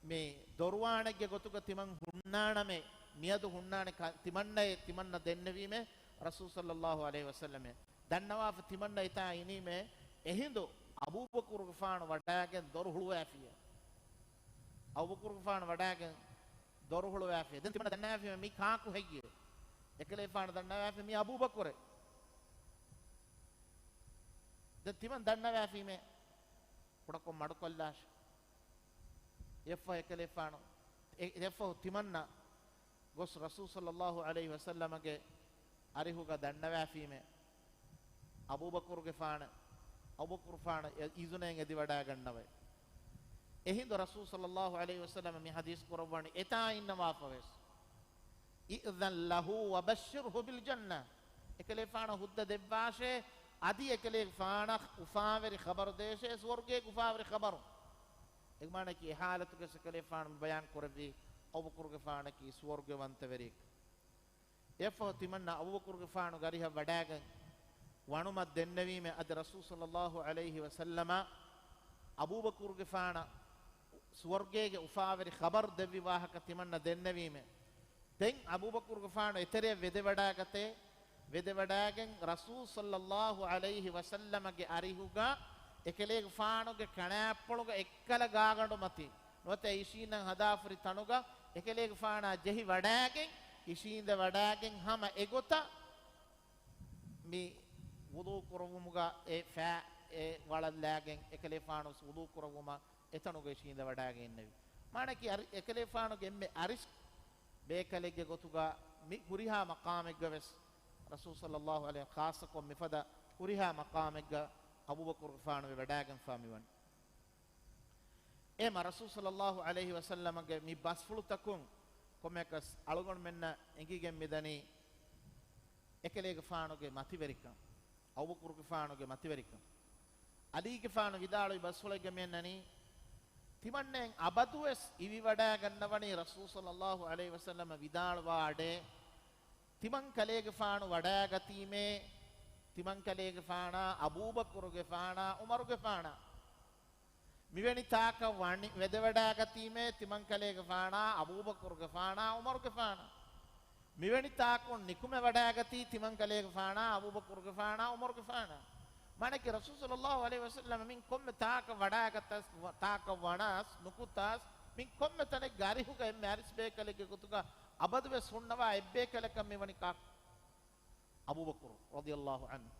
މި ދޮރުވާނެއްގެ ގޮތުގަ ތިމަން ހުންނާނަމޭ، މިއަދު ހުންނާނެ ކަ-، ތިމަންނައޭ ތިމަންނަ ދެންނެވީމޭ ރަސޫލު ޞައްލައްލާހު ޢަލައިހި ވަސައްލަމައަށް. ދަންނަވާފަ ތިމަންނަ އެތާ އިނީމޭ، އެހިނދު އަބޫބަކުރުގެފާނު ވަޑައިގެން ދޮރު ހުޅުވާފިޔޭ. އަބޫބަކުރުގެފާނު ވަޑައިގެން ދޮރު ހުޅުވާފިޔޭ. ދެން ތިމަންނަ ދަންނަވާފީމޭ މީ ކާކު ހެއްޔޭ؟ އެކަލޭފާނު ދަންނަވާފި މީ އަބޫބަކުރޭ. ދެން ތިމަން ދަންނަވާފީމޭ ކުޑަކޮށް މަޑުކޮށްލާށޭ. އެއަށްފަހު އެކަލޭފާނު، އެ-، އެއަށްފަހު ތިމަންނަ ގޮސް ރަސޫލު ޞައްލައްލާހު ޢަލައިހި ވަސައްލަމަގެ އަރިހުގަ ދަންނަވާފީމޭ އަބޫބަކުރުގެފާނަށް، އަބޫބަކުރުފާނަށް އި-، އިޒުނައިން އެދިވަޑައިގަންނަވައި. އެހިނދު ރަސޫލު ޞައްލައްލާހު ޢަލައިހި ވަސައްލަމަ މި ޙަދީޘް ކުރައްވަނީ އެތާ އިންނަވާފަވެސް، "އިއްޛަން ލަހޫ ވަބައްޝިރްހު ބިލް ޖަންނަ." އެކަލޭފާނަށް ހުއްދަ ދެއްވާށޭ، އަދި އެކަލޭފާނަށް އުފާވެރި ޚަބަރު ދޭށޭ، ސުވަރުގޭގެ އުފާވެރި ޚަބަރު. އެ މާނައަކީ އެ ޙާލަތުގައި އެކަލޭފާނު ބަޔާން ކުރެއްވީ އަބޫބަކުރުގެފާނަކީ ސުވަރުގެވަންތަވެރިއެކޭ. އެއަށްފަހު ތިމަންނަ އަބޫބަކުރުގެފާނުގެ އަރިހަށް ވަޑާގެން ވަނުމަށް ދެންނެވީމޭ، އަދި ރަސޫލު ޞައްލައްލާހު ޢަލައިހި ވަސައްލަމަ އަބޫބަކުރުގެފާނަށް ސުވަރުގޭގެ އުފާވެރި ޚަބަރު ދެއްވި ވާހަކަ ތިމަންނަ ދެންނެވީމޭ. ދެން އަބޫބަކުރުގެފާނު އެތެރެއަށް ވެދެވަޑާގަތޭ، ވެދެވަޑާގެން ރަސޫލު ޞައްލައްލާހު ޢަލައިހި ވަސައްލަމަގެ އަރިހުގަ އެކަލޭގެފާނުގެ ކަނާތްޕުޅުގަ އެއްކަލަ ގާގަނޑު މަތި ނުވަތަ އިށީނދެން ހަދާފަ ހުރި ތަނުގަ އެކަލޭގެފާނާ ޖެހި ވަޑާގެން، އިށީނދެ ވަޑާގެން ހަމަ އެގޮތަށް މި ވުޟޫ ކުރުވުމުގަ އެ ފައި އެ ވަޅަށްލާގެން އެކަލޭފާނު ވުޟޫ ކުރުވުމަށް އެތަނުގަ އިށީނދެ ވަޑާގެން އިންނެވި. މާނައަކީ އަރި-، އެކަލޭފާނުގެ އެންމެ އަރިސް ބޭކަލެއްގެ ގޮތުގަ މި ހުރިހާ މަޤާމެއްގަ ވެސް ރަސޫލު ޞައްލައްލާހު ޢަލައިހި، ޚާއްޞަކޮށް މިފަދަ ހުރިހާ މަޤާމެއްގަ އަބޫބަކުރުގެފާނު ވެވަޑާގެންފާ މިވަނީ. އެހެމަ ރަސޫލު ޞައްލައްލާހު ޢަލައިހި ވަސައްލަމަގެ މި ބަސްފުޅުތަކުން ކޮންމެއަކަސް އަޅުގަނޑުމެންނަށް އެނގިގެން މިދަނީ އެކަލޭގެފާނުގެ މަތިވެރިކަން، އަބޫބަކުރުގެފާނުގެ މަތިވެރިކަން. ޢަލީގެފާނު ވިދާޅުވި ބަސްފުޅެއްގަ މިއަންނަނީ، ތިމަންނައަށް އަބަދުވެސް އިވިވަޑާގަންނަވަނީ ރަސޫލު ޞައްލައްލާހު ޢަލައިހި ވަސައްލަމަ ވިދާޅުވާ އަޑެއް، ތިމަން ކަލޭގެފާނު ވަޑާގަތީމޭ، ތިމަން ކަލޭގެފާނާ، އަބޫބަކުރުގެފާނާ، ޢުމަރުގެފާނާ. މިވެނި ތާކަށް ވަނި-، ވެދެވަޑާގަތީމޭ، ތިމަން ކަލޭގެފާނާ، އަބޫބަކުރުގެފާނާ، ޢުމަރުގެފާނާ. މިވެނި ތާކުން ނިކުމެވަޑާގަތީ، ތިމަން ކަލޭގެފާނާ، އަބޫބަކުރުގެފާނާ، ޢުމަރުގެފާނާ. މާނައަކީ ރަސޫލު ޞައްލައްލާހު ޢަލައިހި ވަސައްލަމަ މިން ކޮންމެ ތާކަށް ވަޑާގަތަސް، ތާކަށް ވަނަސް، ނުކުތަސް، މިން ކޮންމެ ތަނެއްގެ އަރިހުގަ އެންމެ އަރިސް ބޭކަލެއްގެ ގޮތުގަ އަބަދުވެސް ހުންނަވާ އެއްބޭކަލަކަށް މިވަނީ ކާކު؟ އަބޫބަކުރު ރަޟިޔައްލާހު ޢަންހު.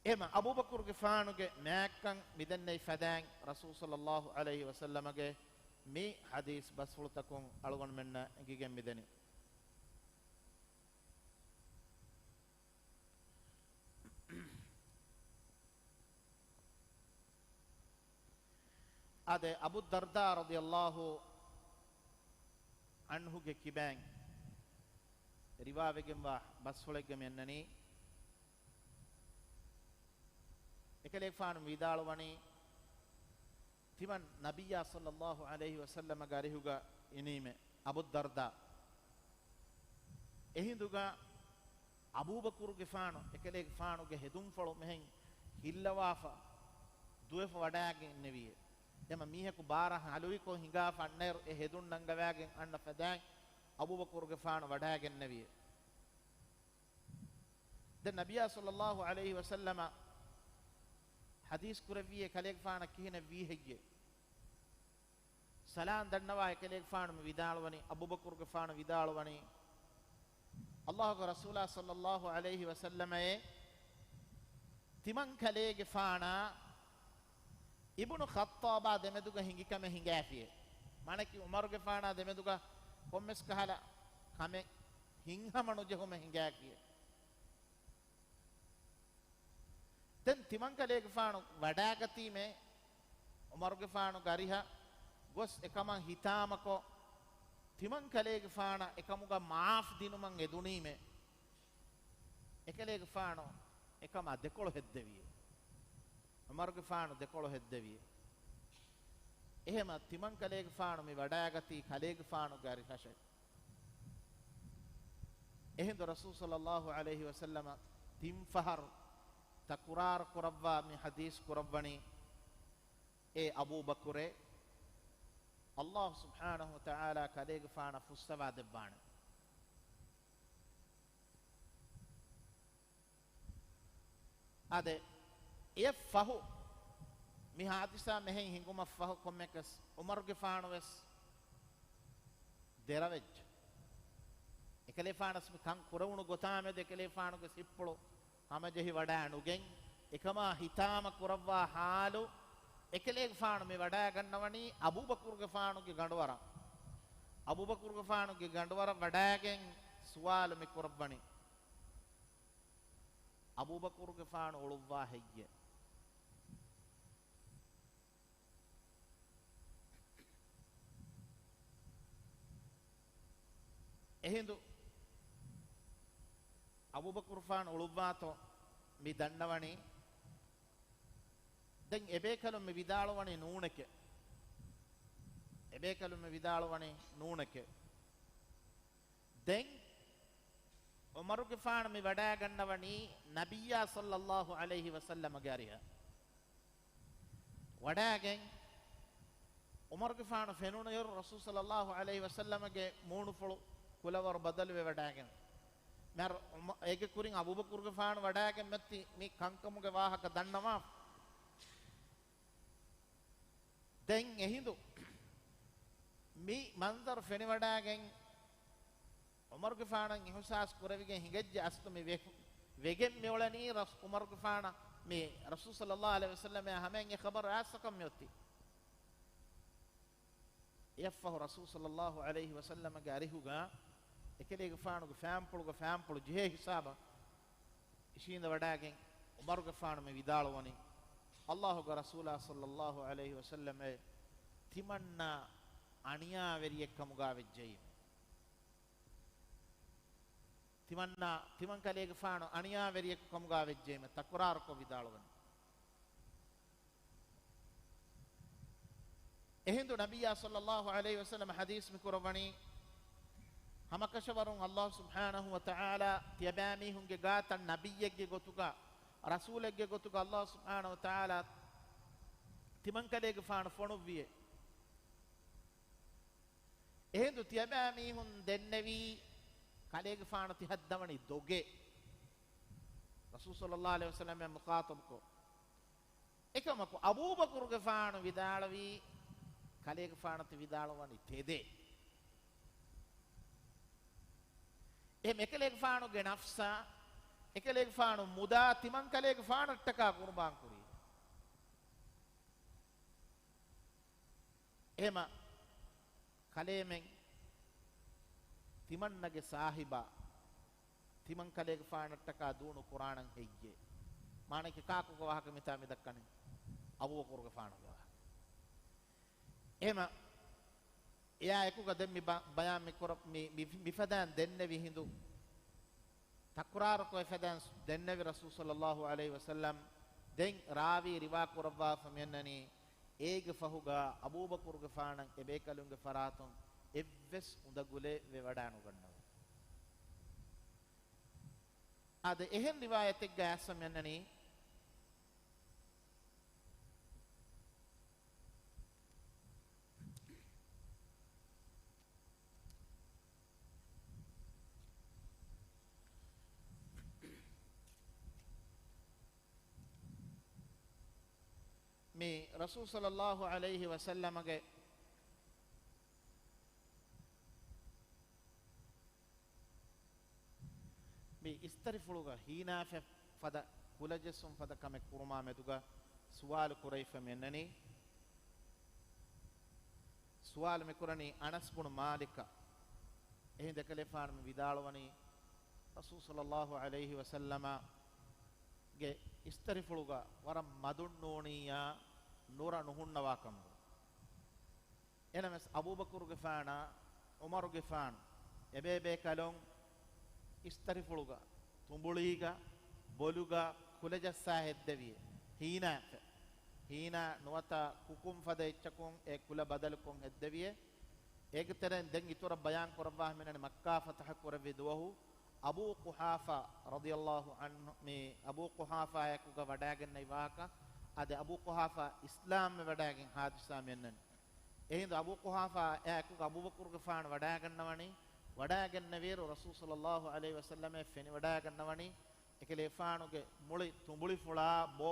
އެހެމަ އަބޫބަކުރުގެފާނުގެ މާތްކަން މިދެންނެވި ފަދައިން ރަސޫލު ޞައްލައްލާހު ޢަލައިހި ވަސައްލަމަގެ މި ޙަދީޘް ބަސްފުޅުތަކުން އަޅުގަނޑުމެންނަށް އެނގިގެން މިދެނީ. އާދެ، އަބޫ ދަރްދާ ރަޟިޔައްލާހު ޢަންހުގެ ކިބައިން ރިވާވެގެންވާ ބަސްފުޅެއްގަ މިއަންނަނީ، އެކަލޭގެފާނު ވިދާޅުވަނީ، ތިމަން ނަބިއްޔާ ޞައްލައްލާހު ޢަލައިހި ވަސައްލަމަގެ އަރިހުގަ އިނީމެ އަބޫ ދަރްދާ. އެހިނދުގަ އަބޫބަކުރުގެފާނު އެކަލޭގެފާނުގެ ހެދުންފަޅު މިހެން ހިއްލަވާފަ ދުވެފަ ވަޑާގެން އިންނެވިއޭ. އެމަ މީހަކު ބާރަށް ހަލުވިކޮށް ހިނގާފަ އަންނައިރު އެ ހެދުން ނަންގަވާގެން އަންނަ ފަދައިން އަބޫބަކުރުގެފާނު ވަޑާގެންނެވިއޭ. ދެން ނަބިއްޔާ ޞައްލައްލާހު ޢަލައިހި ވަސައްލަމަ ޙަދީޘް ކުރެއްވިއޭ ކަލޭގެފާނަށް ކިހިނެއް ވީ ހެއްޔޭ؟ ސަލާން ދަންނަވާ އެކަލޭގެފާނު މި ވިދާޅުވަނީ، އަބޫބަކުރުގެފާނު ވިދާޅުވަނީ، އައްލާހުގެ ރަސޫލާ ޞައްލައްލާހު ޢަލައިހި ވަސައްލަމައޭ، ތިމަން ކަލޭގެފާނާ އިބްނު ޚައްޠާބާ ދެމެދުގަ ހިނގި ކަމެއް ހިނގާފިއޭ. މާނައަކީ ޢުމަރުގެފާނާ ދެމެދުގަ ކޮންމެސް ކަހަލަ ކަމެއް ހިތްހަމަ ނުޖެހުމެއް ހިނގާފިއޭ. ދެން ތިމަން ކަލޭގެފާނު ވަޑާގަތީމޭ، ޢުމަރުގެފާނުގެ އަރިހަށް ގޮސް އެކަމަށް ހިތާމަކޮށް، ތިމަން ކަލޭގެފާނަށް އެކަމުގަ މާފް ދިނުމަށް އެދުނީމޭ، އެކަލޭގެފާނު އެކަމާ ދެކޮޅު ހެއްދެވިއޭ. ޢުމަރުގެފާނު ދެކޮޅު ހެއްދެވިއޭ. އެހެމަ ތިމަން ކަލޭގެފާނު މި ވަޑާގަތީ ކަލޭގެފާނުގެ އަރިހަށޭ. އެހިނދު ރަސޫލު ޞައްލައްލާހު ޢަލައިހި ވަސައްލަމަ ތިން ފަހަރު ތަކުރާރު ކުރައްވާ މި ޙަދީޘް ކުރައްވަނީ، އޭ އަބޫބަކުރޭ، އައްލާހު ސުބްޙާނަހު ވަތަޢާލާ ކަލޭގެފާނަށް ފުއްސަވާ ދެއްވާނެ. އާދެ، އެއަށް ފަހު، މި ޙާދިސާ މިހެން ހިނގުމަށް ފަހު ކޮންމެއަކަސް ޢުމަރުގެފާނު ވެސް ދެރަވެއްޖެ. އެކަލޭފާނަސް މި ކަން ކުރެވުނު ގޮތާމެދު އެކަލޭފާނުގެ ސިއްޕުޅު ހަމަޖެހި ވަޑާ ނުގެން، އެކަމާ ހިތާމަ ކުރައްވާ ޙާލު، އެކަލޭގެފާނު މި ވަޑާގަންނަވަނީ އަބޫބަކުރުގެފާނުގެ ގަނޑުވަރަށް. އަބޫބަކުރުގެފާނުގެ ގަނޑުވަރަށް ވަޑާގެން ސުވާލު މި ކުރައްވަނީ، އަބޫބަކުރުގެފާނު އުޅުއްވާ ހެއްޔޭ؟ އެހިނދު އަބޫބަކުރުފާނު އުޅުއްވާތޯ މި ދަންނަވަނީ، ދެން އެބޭކަލުން މި ވިދާޅުވަނީ ނޫނެކޭ. އެބޭކަލުން މި ވިދާޅުވަނީ ނޫނެކޭ. ދެން ޢުމަރުގެފާނު މި ވަޑައިގަންނަވަނީ ނަބިއްޔާ ޞައްލައްލާހު ޢަލައިހި ވަސައްލަމަގެ އަރިހަށް. ވަޑައިގެން ޢުމަރުގެފާނު ފެނުނުއިރު، ރަސޫލު ޞައްލައްލާހު ޢަލައިހި ވަސައްލަމަގެ މޫނުފުޅު ކުލަވަރު ބަދަލުވެވަޑައިގެން، މިހާރު ޢުމަ-، އޭގެ ކުރިން އަބޫބަކުރުގެފާނު ވަޑައިގެން މިއޮތީ މި ކަންކަމުގެ ވާހަކަ ދަންނަވާފަ. ދެން އެހިނދު މި މަންޒަރު ފެނިވަޑައިގެން، ޢުމަރުގެފާނަށް އިޙުސާސް ކުރެވިގެން ހިނގައްޖެ އަސްލު މި ވެ-، ވެގެން މިއުޅެނީ ރަސް-، ޢުމަރުގެފާނަށް މި ރަސޫލު ޞައްލައްލާހު ޢަލައިހި ވަސައްލަމައާ ހަމައިން އެ ޚަބަރު އައިސްފަކަން މިއޮތީ. އެއަށްފަހު ރަސޫލު ޞައްލައްލާހު ޢަލައިހި ވަސައްލަމަގެ އަރިހުގަ އެކަލޭގެފާނުގެ ފާންޕުޅުގަ ފާންޕުޅު ޖެހޭ ހިސާބަށް އިށީނދެވަޑައިގެން ޢުމަރުގެފާނު މި ވިދާޅުވަނީ، ﷲގެ ރަސޫލާ ޞައްލައްލާހު ޢަލައިހި ވަސައްލަމައޭ، ތިމަންނާ އަނިޔާވެރިއެއްކަމުގާ ވެއްޖެއީމެ. ތިމަންނާ، ތިމަންކަލޭގެފާނު އަނިޔާވެރިއެއްކަމުގާ ވެއްޖެއީމެ، ތަކުރާރުކޮށް ވިދާޅުވަނީ. އެހިނދު ނަބިއްޔާ ޞައްލައްލާހު ޢަލައިހި ވަސައްލަމަ ޙަދީޘް މި ކުރައްވަނީ، ހަމަކަށަވަރުން ﷲ ސުބްޙާނަހު ވަތަޢާލާ ތިޔަބައިމީހުންގެ ގާތަށް ނަބިއްޔެއްގެ ގޮތުގަ، ރަސޫލެއްގެ ގޮތުގަ ﷲ ސުބްޙާނަހު ވަތަޢާލާ ތިމަންކަލޭގެފާނު ފޮނުއްވިއޭ. އެހިނދު ތިޔަބައިމީހުން ދެންނެވީ ކަލޭގެފާނު ތި ހައްދަވަނީ ދޮގޭ. ރަސޫލު ޞައްލައްލާހު ޢަލައިހި ވަސައްލަމައާ މުޚާޠަބުކޮށް. އެކަމަކު އަބޫބަކުރުގެފާނު ވިދާޅުވީ، ކަލޭގެފާނަށް ތި ވިދާޅުވަނީ ތެދޭ. އެހެން އެކަލޭގެފާނުގެ ނަފްސާ، އެކަލޭގެފާނު މުދާ ތިމަންކަލޭގެފާނަށްޓަކާ ޤުރުބާން ކުރީ. އެހެމަ ކަލޭމެން ތިމަންނަގެ ސާހިބާ، ތިމަންކަލޭގެފާނަށްޓަކާ ދޫނު ކުރާނަން ހެއްޔޭ؟ މާނައަކީ ކާކުގެ ވާހަކަ މިތާ މި ދައްކަނީ؟ އަބޫބަކުރުގެފާނުގެ ވާހަކަ. އެހެމަ އެއާ އެކުގަ ދެން މި ބަ-، ބަޔާން މި ކުރ-، މި، މި، މި ފަދައިން ދެންނެވި ހިނދު، ތަކުރާރުކޮށް އެފަދައިން ދެންނެވި ރަސޫލު ޞައްލައްލާހު ޢަލައިހި ވަސައްލަމް، ދެން ރާވީ ރިވާ ކުރައްވާފަ މިއަންނަނީ، އޭގެ ފަހުގަ އަބޫބަކުރުގެފާނަށް އެބޭކަލުންގެ ފަރާތުން އެއްވެސް އުނދަގުލެއް ވެވަޑައިނުގަންނަވަން. އާދެ، އެހެން ރިވާޔަތެއްގަ އައިސްފަ މިއަންނަނީ، މި ރަސޫލު ޞައްލައްލާހު ޢަލައިހި ވަސައްލަމަގެ މި އިސްތަށިފުޅުގަ ހީނާފަ ފަދަ ކުލަޖެއްސުން ފަދަ ކަމެއް ކުރުމާ މެދުގަ ސުވާލު ކުރެވިފަ މިއަންނަނީ. ސުވާލު މިކުރަނީ އަނަސް ބުނު މާލިކަށް. އެހިނދު އެކަލޭފާނު މި ވިދާޅުވަނީ، ރަސޫލު ޞައްލައްލާހު ޢަލައިހި ވަސައްލަމަގެ އިސްތަށިފުޅުގަ ވަރަށް މަދުން ނޫނިއްޔާ ނުރަ ނުހުންނަވާ ކަމުގަ. އެނަމަސް އަބޫބަކުރުގެފާނާ ޢުމަރުގެފާނު އެބޭބޭކަލުން އިސްތަށިފުޅުގަ، ތުނބުޅީގަ، ބޮލުގަ ކުލަޖައްސާ ހެއްދެވިއޭ. ހީނާފަ. ހީނާ ނުވަތަ ކުކުން ފަދަ އެއްޗަކުން އެ ކުލަ ބަދަލުކޮށް ހެއްދެވިއޭ. އޭގެ ތެރެއިން ދެން އިތުރަށް ބަޔާން ކުރައްވާފަ މިއަންނަނީ މައްކާ ފަތަޙަ ކުރެއްވި ދުވަހު އަބޫ ޤުޙާފާ ރަޟިޔައްލާހު ޢަންހު، މި އަބޫ ޤުޙާފާއާއެކުގަ ވަޑައިގެންނެވި ވާހަކަ. އާދެ، އަބޫ ޤުޙާފާ އިސްލާމްވެވަޑައިގެން ޙާދިސާ މިއަންނަނީ. އެހިނދު އަބޫ ޤުޙާފާއާއެކުގަ އަބޫބަކުރުގެފާނު ވަޑައިގަންނަވަނީ، ވަޑައިގެންނެވިއިރު ރަސޫލު ޞައްލައްލާހު ޢަލައިހި ވަސައްލަމައަށް ފެނިވަޑައިގަންނަވަނީ، އެކަލޭފާނުގެ މުޅި ތުނބުޅިފުޅާ ބޯ،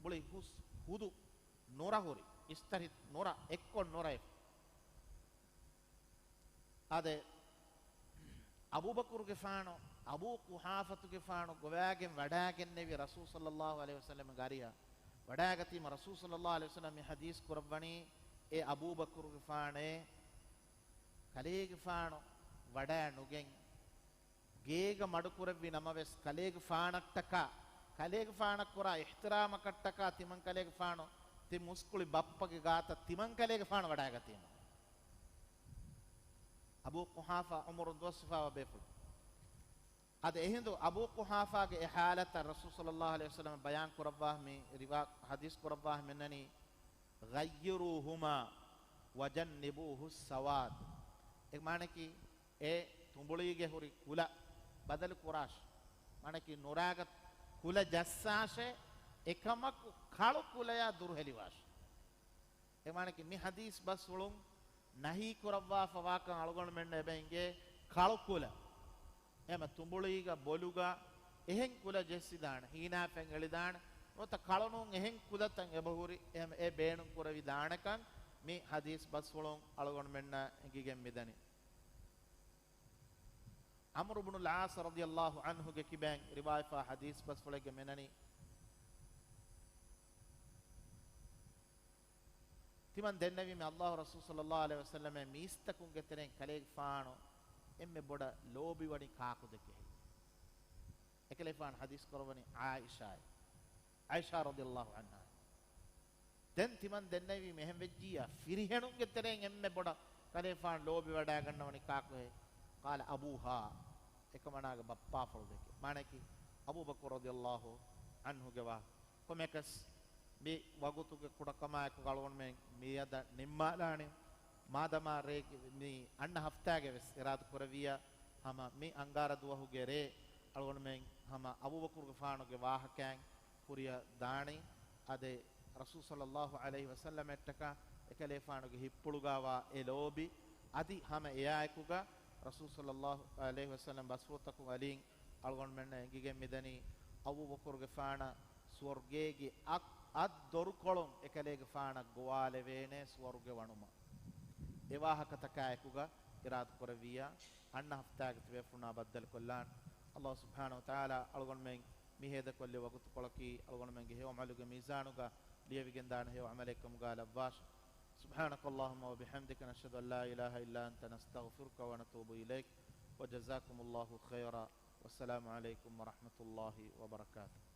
މުޅި ހުސް ހުދު ނުރަ ހުރި، އިސްތަށި ނުރަ، އެއްކޮށް ނުރައެއް. އާދެ، އަބޫބަކުރުގެފާނު، އަބޫ ޤުޙާފަތުގެފާނު ގޮވައިގެން ވަޑައިގެންނެވި ރަސޫލު ޞައްލައްލާހު ޢަލައިހި ވަސައްލަމަގެ އަރިހަށް ވަޑައިގަތީމަ، ރަސޫލު ޞައްލައްލާހު ޢަލައިހި ވަސައްލަމަ މި ޙަދީޘް ކުރައްވަނީ، އޭ އަބޫބަކުރުގެފާނޭ، ކަލޭގެފާނު ވަޑައި ނުގެން، ގޭގަ މަޑުކުރެއްވި ނަމަވެސް، ކަލޭގެފާނަށްޓަކާ، ކަލޭގެފާނަށް ކުރާ އިޙްތިރާމަކަށްޓަކާ، ތިމަންކަލޭގެފާނު ތި މުސްކުޅި ބައްޕަގެ ގާތަށް ތިމަންކަލޭގެފާނު ވަޑައިގަތީމަ. އަބޫ ޤުޙާފާ ޢުމުރުން ދުވަސްވެފައިވާ ބޭފުޅު. އަދި އެހިނދު އަބޫ ޤުޙާފާގެ އެ ޙާލަތަށް ރަސޫލު ޞައްލައްލާހު ޢަލައިހި ވަސައްލަމަ ބަޔާން ކުރައްވާ މި ރިވާ-، ޙަދީޘް ކުރައްވާ މިންނަނީ، "غَيِّرُوهُمَا وَجَنِّبُوهُ السَّوَادَ." އެ މާނަކީ، އެ ތުނބުޅީގެ ހުރި ކުލަ ބަދަލު ކުރާށި. މާނަކީ، ނުރާގަ ކުލަ ޖައްސާށޭ، އެކަމަކު ކަޅު ކުލަޔާ ދުރުހެލިވާށި. އެ މާނަކީ، މި ޙަދީޘް ބަސްފުޅުން ނަހީ ކުރައްވާފަ ވާކަން އަޅުގަނޑުމެންނަށް އެބަ އިނގޭ ކަޅު ކުލަ. އެހެމަ ތުނބުޅީގަ ބޮލުގަ އެހެން ކުލަ ޖެއްސިދާނެ، ހީނާފައި އެޅިދާނެ، ނުވަތަ ކަޅުނޫން އެހެން ކުލަތައް އެބަހުރި، އެހެމަ އެ ބޭނުން ކުރެވިދާނެކަން މި ޙަދީޘް ބަސްފުޅުން އަޅުގަނޑުމެންނަށް އެނގިގެން މިދަނީ. ޢަމްރު ބުނުލް ޢާޞް ރަޟިޔައްލާހު ޢަންހުގެ ކިބައިން ރިވާޔަތްވާ ޙަދީޘް ބަސްފުޅެއްގެ މިނަނީ، ތިމަން ދެންނެވީމެ ﷲ ރަސޫލު ޞައްލައްލާހު ޢަލައިހި ވަސައްލަމައި މީސްތަކުންގެ ތެރެއިން ކަލޭގެފާނު އެންމެ ބޮޑަށް ލޯބިވަނީ ކާކު ދެކެހެއް. އެކަލޭފާނު ޙަދީޘް ކުރައްވަނީ ޢާއިޝާއަށް، ޢާއިޝާ ރަޟިޔައްލާހު ޢަންހާ. ދެން ތިމަން ދެންނެވީ މިހެން ވެއްޖިއްޔާ، ފިރިހެނުންގެ ތެރެއިން އެންމެ ބޮޑަށް ކަލޭފާނު ލޯބިވަޑައިގަންނަވަނީ ކާކުހޭ؟ قَالَ أَبُوهَا، އެކަމަނާގެ ބައްޕާފުޅު ދެކެ. މާނައަކީ، އަބޫބަކުރު ރަޟިޔައްލާހު ޢަންހުގެ ވާހަކަ. ކޮމެކަސް މި ވަގުތުގެ ކުޑަކަމާއެކު އަޅުގަނޑުމެން މިއަދަށް ނިންމާލާނީ. މާދަމާ ރޭގެ މި އަންނަ ހަފްތާގެ ވެސް އިރާދަ ކުރެއްވިއްޔާ، ހަމަ މި އަންގާރަ ދުވަހުގެ ރޭ އަޅުގަނޑުމެން ހަމަ އަބޫބަކުރުގެފާނުގެ ވާހަކައިން ކުރިއަށް ދާނީ. އަދި ރަސޫލު ޞައްލައްލާހު ޢަލައިހި ވަސައްލަމައަށްޓަކާ އެކަލޭފާނުގެ ހިތްޕުޅުގައިވާ އެ ލޯބި، އަދި ހަމަ އެއާއެކުގަ ރަސޫލު ޞައްލައްލާހު ޢަލައިހި ވަސައްލަމް ބަސްފުޅުތަކުން އަލީން އަޅުގަނޑުމެންނަށް އެނގިގެން މިދަނީ، އަބޫބަކުރުގެފާނަށް ސުވަރުގޭގެ އަށް، އަށް ދޮރުކޮޅުން އެކަލޭގެފާނަށް ގޮވާލެވޭނެ ސުވަރުގެ ވަނުމަށް. އެ ވާހަކަތަކާއެކުގަ އިރާދަ ކުރެއްވިއްޔާ، އަންނަ ހަފްތާގެ ތިބޭފުޅުންނާ ބައްދަލުކޮށްލާން. ﷲ ސުބްޙާނަހޫ ވަތަޢާލާ އަޅުގަނޑުމެން މި ހޭދަކޮށްލި ވަގުތުކޮޅަކީ، އަޅުގަނޑުމެންގެ ހެޔޮ ޢަމަލުގެ މީޒާނުގަ ލިޔެވިގެންދާނެ ހެޔޮ ޢަމަލެއްކަމުގަ ލައްވާށި. سبحانك اللهم وبحمدك، نشهد أن لا إله إلا أنت، نستغفرك ونتوب إليك، وجزاكم الله خيرا، والسلام عليكم ورحمة الله وبركاته.